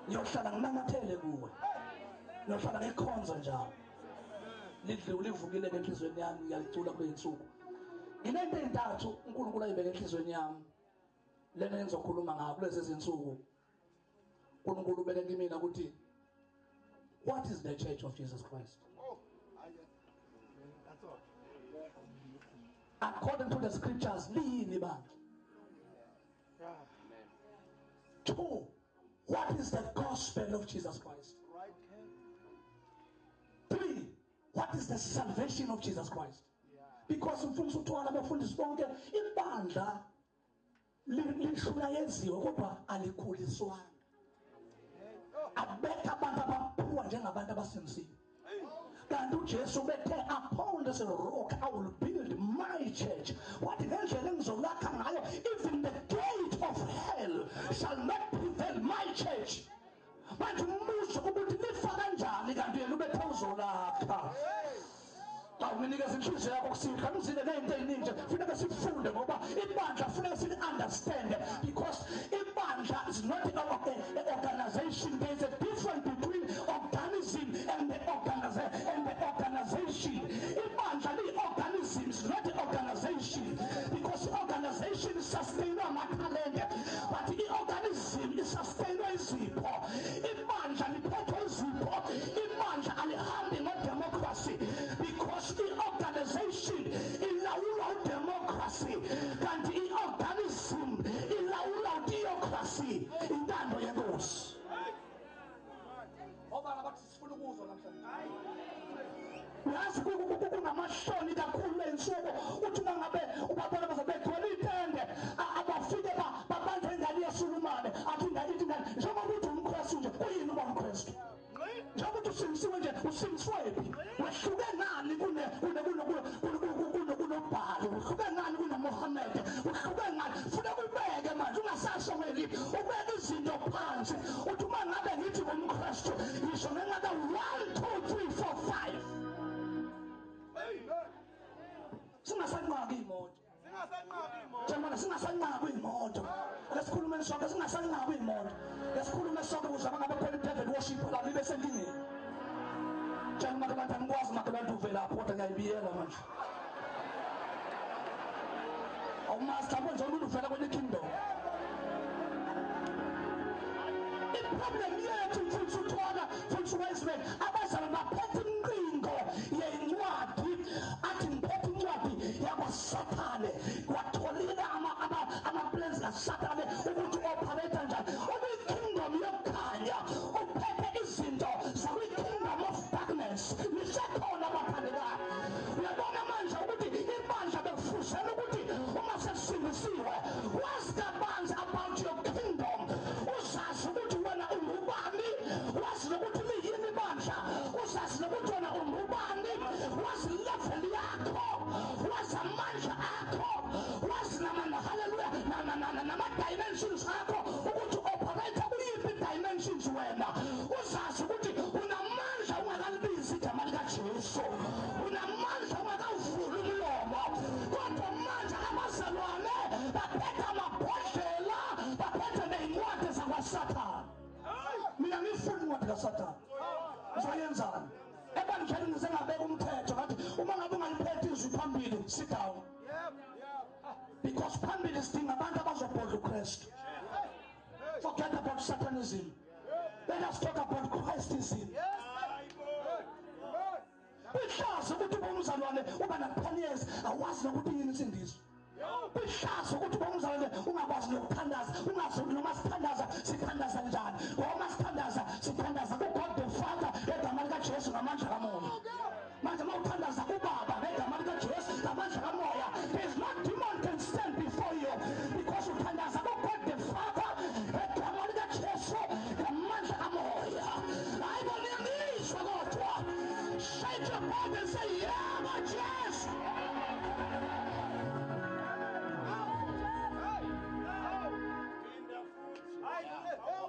Ngiyohlala nginamathele kuwe. Ngiyohlala ngikhonza njalo. Lidliwe livukile enhlizweni yami, ngiyalicula kule insuku. Nginento ezintathu uNkulunkulu ayibeke enhlizweni yami. Lena engizokhuluma ngayo kulezi zinsuku. uNkulunkulu ubeke kimina ukuthi what is the church of Jesus Christ? Oh, that's all. According to the scriptures, liyini ibandla? Yeah. 2, what is the gospel of Jesus Christ? Right. 3, what is the salvation of Jesus Christ? Yeah. Because mfundisi uThwala abafundisi bonke ibandla lishunayeziwe kodwa alikhuliswanga. Abekho abantu abaphuwa njengabantu abasindisiwe. Kanti uJesu bethe upon this rock I will build my church. Wathi ngendlela engizolakha ngayo, even the gate of hell shall not prevail my church. Manje umbuzo ukuthi lifa kanjani kanti yena ubethe uzolakha. Xa unginikeza inhliziyo yakho kusiqa ngizile nento eziningi nje funeka sifunde ngoba ibandla funeka sili understand, because ibandla is not an organization. There is a difference between organism and the and the organization. Ibandla li organism is not an organization, because organization sustain amathalente, but i-organism isustain izipho. Ibandla liphethwe izipho. Ibandla alihambi ngo-democracy, because i-organization ilawulwa u-democracy, kanti i-organism ilawulwa u-theocracy, intando yenkosi. Obaba bathi sifuna ukuzwa namhlanje. Uyazi kunamahloni kakhulu lensuku uthi uma ngabe ubabona baze begcwele itende, abafike babanjwe ingane yesulumane, athi ingane ithi ingane, njengoba uthi umKristu nje, kuyini uba umKristu? Njengoba uthi usindisiwe nje, usindiswe phi? Wehluke ngani kunoBhali? Wehluke ngani kunoMohammed? Wehluke ngani? Funeka ubeke manje, ungasasho ngeliphi, ubeke izinto phansi. Uthi uma ngabe ngithi ngumKristu, ngisho ngengabe 1 2 3 4 5. Singasanqaki imoto. Singasanqaki imoto. Njengoba singasanqaki imoto. Ake sikhulume sonke, singasanqaki imoto. Ake sikhulume sonke ukuze bangabe khona i-private worship la libe senkingeni. Tshela umakhelwane ukuthi angikwazi umakhelwane ukuthi uvelaphi, kodwa ngiyayibiyela manje. Awumazi mhlawumbe nje umuntu uvela kwenye kingdom. I-problem yethu mfundisi uThwala, mfundisi Wiseman, abazalwane baphethe imqingo yencwadi, athi ngiphethe incwadi yakwaSathane, watholile ama-plans kaSathane ukuthi u-operate kanjani. Ukwi-kingdom yokukhanya uphethe izinto zakwi-kingdom of darkness. Nisekhona abathandekayo. Uyabona manje ukuthi ibandla bekufuzela ukuthi uma sesindisiwe wazi kabanzi about your kingdom, uzazi ukuthi wena ungubani, wazi nokuthi liyini ibandla, uzazi nokuthi wena ungubani, wazi level yakho, wazi amandla akho, wazi hallelujah, nama-dimensions akho, ukuthi operate kuyiphi dimensions wena. Uzazi ukuthi unamandla ungakalibizi igama likaJesu, unamandla ungakawuvuli umlomo, kodwa manje abazalwane baphethe amabhodlela, baphethe ney'ncwadi zakwaSathane. Mina ngifuna incwadi kaSathane, ngizoyenzani? Ebandleni ngize ngabeka umthetho ngathi uma ngabe ungaliphethe izwi phambili, sit down. Because phambili sidinga abantu abazobhodla uKristu. Forget about Satanism. Let us talk about Christism. Kuyihlazo ukuthi ube umzalwane uba na-10 years awazi nokuthi yini insindiso. Kuyihlazo ukuthi ube umzalwane ungakwazi nokuthandaza, ungazi ukuthi noma sithandaza sithandaza njani. Ngoba uma sithandaza sithandaza ku-God the Father ngegama likaJesu ngamandla kaMoya. Manje uma uthandaza kuBaba ngegama likaJesu ngamandla kaMoya, there is no demon can stand before you, because uthandaza ku-God the Father ngegama likaJesu ngamandla kaMoya. Hayi bo, niyangizwa kodwa. Shake your body and say, yebo Jesu.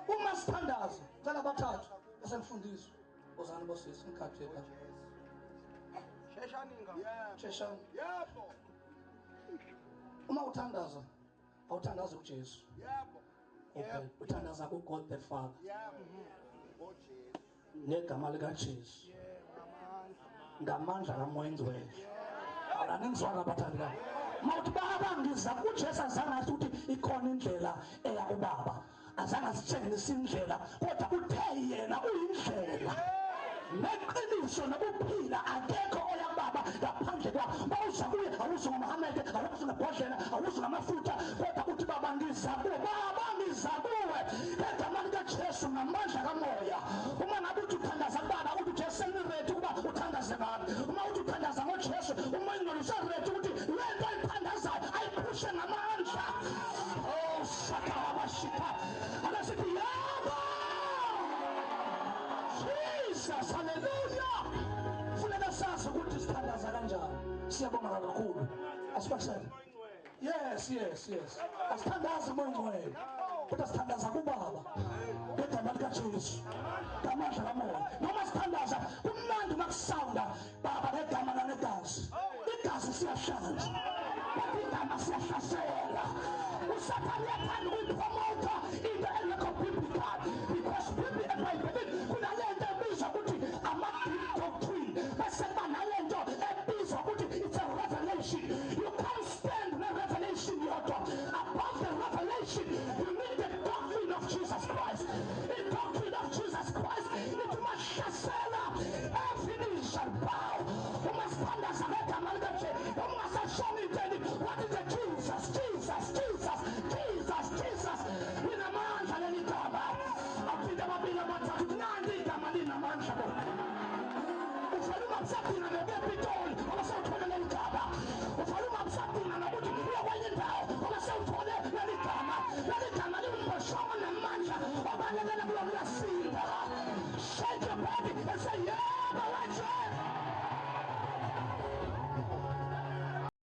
Uma sithandaza, cela abathathu bese ngifundiswa. Wozani bosisi, ngikhathele la. Sheshani nga. Sheshani. Yebo. Uma uthandaza, awuthandazi uJesu. Yebo. Okay, uthandaza ku God the Father. Ngegama lika Jesu. Ngamandla kaMoya oNgcwele. Awunangizwana abathandekayo. Mawuthi baba ngiza kuJesu azange athi ukuthi ikhona indlela eya kubaba. Azange asitshengise indlela kodwa uthe yena uyindlela. Neqiniso nokuphila akekho oya kubaba ngaphandle kwakhe. Mawuza kuye awuzi ngoMuhammad, awuzi ngebhodlela, awuzi ngamafutha kodwa uthi baba ngiza kuwe, baba ngiza kuwe. Ngegama likaJesu ngamandla kaMoya. Uma ngabe uthi uthandaza kubaba uthi Jesu sengiready ukuba uthandaze ngami. Uma uthi uthandaza ngoJesu uMoya oNgcwele useready ukuthi lento ayithandazayo ayiphushe ngamandla. Oh sakalabashika. Akasithi yebo. Jesus, hallelujah. Funeka sazi ukuthi sithandaza kanjani. Siyabonga kakhulu. Asibasele. Yes, yes, yes. Asithandaze Moya oNgcwele. Kodwa sithandaza kubaba. Ngegama likaJesu. Ngamandla kaMoya. Noma sithandaza kumnandi makusawunda baba ngegama langegazi. Igazi siyahlanza. Kodwa igama siyahlasela. uSathane uyathanda ukuyipromota into engekho biblical because eBhayibhelini kunalento ebizwa ukuthi ama-deep doctrine bese kuba nalento ebizwa ukuthi it's a revelation. You can't stand the revelation yodwa. Above the revelation you need the doctrine of Jesus Christ. The doctrine of Jesus Christ ithi mahlasela every knee shall bow. Uma sithandaza ngegama likaJesu ungasashongo inteni what is the Jesus, Jesus, Jesus, Jesus, Jesus. Linamandla leli gama. Aphinde amabili amathathu nanti igama linamandla bo. Ufana ungasadinga nokuya ePitoli ngoba sewuthole leli gama. Ufana ungasadinga nokuthi uye kwenye indawo ngoba sewuthole leli gama. Leli gama liwumboshongo namandla obalekela kulo kuyasinda. Shake your body and say yeah.